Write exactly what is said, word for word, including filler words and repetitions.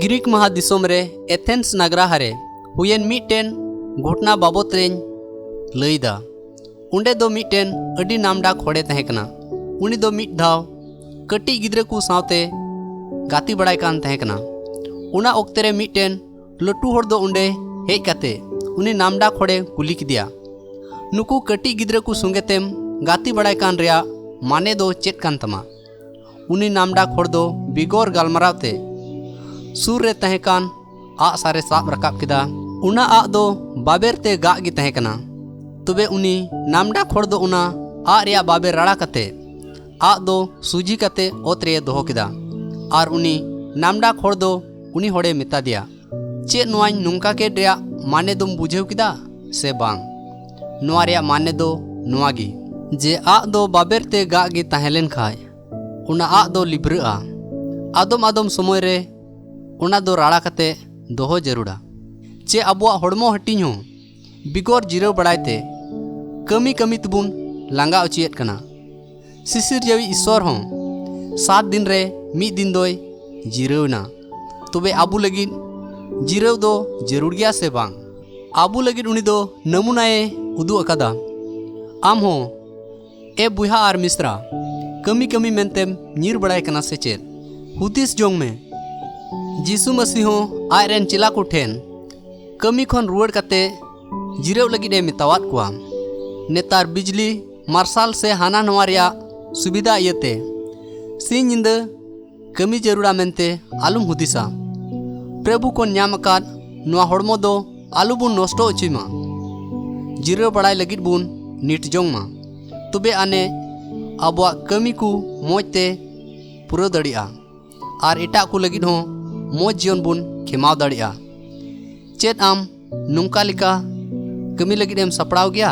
Greek ᱢᱟᱦᱟ ᱫᱤᱥᱚᱢ ᱨᱮ ᱮᱛᱷᱮᱱᱥ ᱱᱟᱜᱽᱨᱟᱦᱟ ᱨᱮ ᱦᱩᱭᱮᱱ ᱢᱤᱫᱴᱮᱱ ᱜᱷᱚᱴᱱᱟ ᱵᱟᱵᱚᱛ ᱨᱮᱧ ᱞᱟᱹᱭᱫᱟ᱾ ᱚᱸᱰᱮ ᱫᱚ ᱢᱤᱫᱴᱮᱱ ᱟᱹᱰᱤ ᱱᱟᱢᱰᱟᱠ ᱦᱚᱲᱮ ᱛᱟᱦᱮᱸ ᱠᱟᱱᱟ᱾ ᱩᱱᱤ ᱫᱚ ᱢᱤᱫ ᱫᱷᱟᱣ ᱠᱟᱹᱴᱤᱡ ᱜᱤᱫᱽᱨᱟᱹ ᱠᱚ ᱥᱟᱶᱛᱮ ᱜᱟᱛᱮ ᱵᱟᱲᱟᱭ ᱠᱟᱱ ᱛᱟᱦᱮᱸ ᱠᱟᱱᱟ᱾ ᱚᱱᱟ ᱚᱠᱛᱮ ᱨᱮ ᱢᱤᱫᱴᱮᱱ ᱞᱟᱹᱴᱩ ᱦᱚᱲ ᱫᱚ ᱚᱸᱰᱮ ᱦᱮᱡ ᱠᱟᱛᱮ ᱩᱱᱤ ᱱᱟᱢᱰᱟᱠ ᱦᱚᱲᱮ ᱠᱩᱞᱤ ᱠᱮᱫᱮᱭᱟ, "ᱱᱩᱠᱩ ᱠᱟᱹᱴᱤᱡ ᱜᱤᱫᱽᱨᱟᱹ ᱠᱚ ᱥᱚᱸᱜᱮ ᱛᱮᱢ ᱜᱟᱛᱮ ᱵᱟᱲᱟᱭ ᱠᱟᱱ ᱨᱮᱭᱟᱜ ᱢᱟᱱᱮ ᱫᱚ ᱪᱮᱫ ᱠᱟᱱ ᱛᱟᱢᱟ?" ᱩᱱᱤ ᱱᱟᱢᱰᱟᱠ ᱦᱚᱲ ᱫᱚ ᱵᱮᱜᱚᱨ ᱜᱟᱞᱢᱟᱨᱟᱣ ᱛᱮ ᱥᱩᱨ ᱨᱮ ᱛᱟᱦᱮᱸ ᱠᱟᱱ ᱟᱜ ᱥᱟᱨᱮ ᱥᱟᱵ ᱨᱟᱠᱟᱵ ᱠᱮᱫᱟ᱾ ᱚᱱᱟ ᱟᱜ ᱫᱚ ᱵᱟᱵᱮᱨ ᱛᱮ ᱜᱟᱜ ᱜᱮ ᱛᱟᱦᱮᱸ ᱠᱟᱱᱟ᱾ ᱛᱚᱵᱮ ᱩᱱᱤ ᱱᱟᱢᱰᱟᱠ ᱦᱚᱲ ᱫᱚ ᱚᱱᱟ ᱟᱜ ᱨᱮᱭᱟᱜ ᱵᱟᱵᱮᱨ ᱨᱟᱲᱟ ᱠᱟᱛᱮ ᱟᱜ ᱫᱚ ᱥᱩᱡᱷᱤ ᱠᱟᱛᱮ ᱚᱛ ᱨᱮ ᱫᱚᱦᱚ ᱠᱮᱫᱟ᱾ ᱟᱨ ᱩᱱᱤ ᱱᱟᱢᱰᱟᱠ ᱦᱚᱲ ᱫᱚ ᱩᱱᱤ ᱦᱚᱲᱮ ᱢᱮᱛᱟ ᱫᱮᱭᱟ, "ᱪᱮᱫ ᱱᱚᱣᱟᱧ ᱱᱚᱝᱠᱟ ᱠᱮᱫ ᱨᱮᱭᱟᱜ ᱢᱟᱱᱮ ᱫᱚᱢ ᱵᱩᱡᱷᱟᱹᱣ ᱠᱮᱫᱟ ᱥᱮ ᱵᱟᱝ? ᱱᱚᱣᱟ ᱨᱮᱭᱟᱜ ᱢᱟᱱᱮ ᱫᱚ ᱱᱚᱣᱟ ᱜᱮ, ᱡᱮ ᱟᱜ ᱫᱚ ᱵᱟᱵᱮᱨ ᱛᱮ ᱜᱟᱜ ᱜᱮ ᱛᱟᱦᱮᱸ ᱞᱮᱱ ᱠᱷᱟᱡ, ᱚᱱᱟ ᱟᱜ ᱫᱚ ᱞᱤᱵᱷᱨᱟᱹᱜᱼᱟ᱾ ᱟᱫᱚᱢ ᱟᱫᱚᱢ ᱥᱚᱢᱚᱭ ᱨᱮ ᱚᱱᱟ ᱫᱚ ᱨᱟᱲᱟ ᱠᱟᱛᱮ ᱫᱚᱦᱚ ᱡᱟᱹᱨᱩᱲᱟ᱾ ᱪᱮ ᱟᱵᱚᱣᱟᱜ ᱦᱚᱲᱢᱚ ᱦᱟᱹᱴᱤᱧ ᱦᱚᱸ ᱵᱮᱜᱚᱨ ᱡᱤᱨᱟᱹᱣ ᱵᱟᱲᱟᱭ ᱛᱮ ᱠᱟᱹᱢᱤ ᱠᱟᱹᱢᱤ ᱛᱮᱵᱚᱱ ᱞᱟᱸᱜᱟ ᱚᱪᱚᱭᱮᱫ ᱠᱟᱱᱟ᱾ ᱥᱤᱥᱤᱨᱡᱟᱹᱣᱤᱡ ᱤᱥᱥᱚᱨ ᱦᱚᱸ ᱥᱟᱛ ᱫᱤᱱ ᱨᱮ ᱢᱤᱫ ᱫᱤᱱ ᱫᱚᱭ ᱡᱤᱨᱟᱹᱣ ᱮᱱᱟ᱾ ᱛᱚᱵᱮ ᱟᱵᱚ ᱞᱟᱹᱜᱤᱫ ᱡᱤᱨᱟᱹᱣ ᱫᱚ ᱡᱟᱹᱨᱩᱲ ᱜᱮᱭᱟ ᱥᱮ ᱵᱟᱝ? ᱟᱵᱚ ᱞᱟᱹᱜᱤᱫ ᱩᱱᱤ ᱫᱚ ᱱᱟᱢᱩᱱᱟᱭᱮ ᱩᱫᱩᱜ ᱟᱠᱟᱫᱟ᱾ ᱟᱢ ᱦᱚᱸ, ᱮ ᱵᱚᱭᱦᱟ ᱟᱨ ᱢᱤᱥᱨᱟ, ᱠᱟᱹᱢᱤ ᱠᱟᱹᱢᱤ ᱢᱮᱱᱛᱮᱢ ᱧᱤᱨ ᱵᱟᱲᱟᱭ ᱠᱟᱱᱟ ᱥᱮ ᱪᱮᱫ? ᱦᱩᱫᱤᱥ ᱡᱚᱝ ᱢᱮ, ᱡᱤᱥᱩ ᱢᱟᱹᱥᱤ ᱦᱚᱸ ᱟᱡ ᱨᱮᱱ ᱪᱮᱞᱟ ᱠᱚ ᱴᱷᱮᱱ ᱠᱟᱹᱢᱤ ᱠᱷᱚᱱ ᱨᱩᱣᱟᱹᱲ ᱠᱟᱛᱮ ᱡᱤᱨᱟᱹᱣ ᱞᱟᱹᱜᱤᱫ ᱮ ᱢᱮᱛᱟᱣᱟᱫ ᱠᱚᱣᱟ᱾ ᱱᱮᱛᱟᱨ ᱵᱤᱡᱽᱞᱤ ᱢᱟᱨᱥᱟᱞ ᱥᱮ ᱦᱟᱱᱟ ᱱᱚᱣᱟ ᱨᱮᱭᱟᱜ ᱥᱩᱵᱤᱫᱷᱟ ᱤᱭᱟᱹᱛᱮ ᱥᱤᱧ ᱧᱤᱫᱟᱹ ᱠᱟᱹᱢᱤ ᱡᱟᱹᱨᱩᱲᱟ ᱢᱮᱱᱛᱮ ᱟᱞᱚᱢ ᱦᱩᱫᱤᱥᱟ᱾ ᱯᱨᱚᱵᱷᱩ ᱠᱷᱚᱱ ᱧᱟᱢ ᱟᱠᱟᱫ ᱱᱚᱣᱟ ᱦᱚᱲᱢᱚ ᱫᱚ ᱟᱞᱚᱵᱚᱱ ᱱᱚᱥᱴᱚ ᱚᱪᱚᱭ ᱢᱟ᱾ ᱡᱤᱨᱟᱹᱣ ᱵᱟᱲᱟᱭ ᱞᱟᱹᱜᱤᱫ ᱵᱚᱱ ᱱᱤᱴ ᱡᱚᱝ ᱢᱟ, ᱛᱚᱵᱮ ᱟᱹᱱᱮ ᱟᱵᱚᱣᱟᱜ ᱠᱟᱹᱢᱤ ᱠᱚ ᱢᱚᱡᱽ ᱛᱮ ᱯᱩᱨᱟᱹᱣ ᱫᱟᱲᱮᱭᱟᱜᱼᱟ ᱟᱨ ᱮᱴᱟᱜ ᱠᱚ ᱞᱟᱹᱜᱤᱫ ᱦᱚᱸ ᱢᱚᱡᱽ ᱡᱤᱭᱚᱱ ᱵᱚᱱ ᱠᱷᱮᱢᱟᱣ ᱫᱟᱲᱮᱭᱟᱜᱼᱟ᱾ ᱪᱮᱫ ᱟᱢ ᱱᱚᱝᱠᱟ ᱞᱮᱠᱟ ᱠᱟᱹᱢᱤ ᱞᱟᱹᱜᱤᱫ ᱮᱢ ᱥᱟᱯᱲᱟᱣ ᱜᱮᱭᱟ?